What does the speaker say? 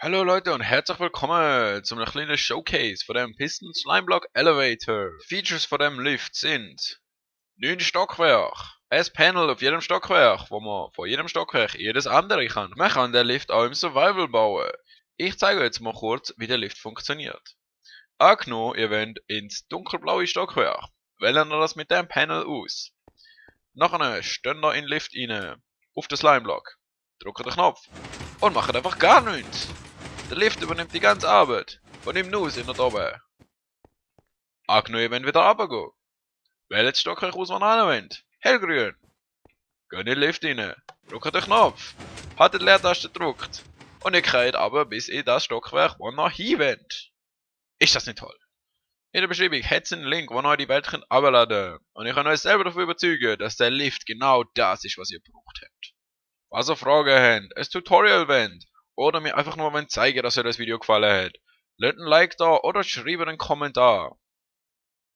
Hallo Leute und herzlich willkommen zu einem kleinen Showcase von dem Piston Slime Block Elevator. Features von dem Lift sind 9 Stockwerke, ein Panel auf jedem Stockwerk, wo man von jedem Stockwerk jedes andere kann. Man kann den Lift auch im Survival bauen. Ich zeige jetzt mal kurz, wie der Lift funktioniert. Angenommen, ihr wollt ins dunkelblaue Stockwerk. Wählen wir das mit dem Panel aus. Nachher stehen wir in den Lift rein, auf den Slime Block. Drücken den Knopf und machen einfach gar nichts. Der Lift übernimmt die ganze Arbeit. Von ihm nur sind wir da oben. Angenommen, wenn wieder runtergehen. Wählt das Stockwerk aus, was ihr rein wollt. Hellgrün. Geht in den Lift rein. Drückt den Knopf. Haltet die Leertaste gedrückt. Und ihr könnt aber bis in das Stockwerk, wo ihr hin wollt. Ist das nicht toll? In der Beschreibung hat es einen Link, wo ihr die Welt herunterladen könnt. Und ich kann euch selber davon überzeugen, dass der Lift genau das ist, was ihr gebraucht habt. Falls ihr Fragen habt, ein Tutorial wollt, oder mir einfach nur zeigen, dass euch das Video gefallen hat, lasst ein Like da oder schreibt einen Kommentar.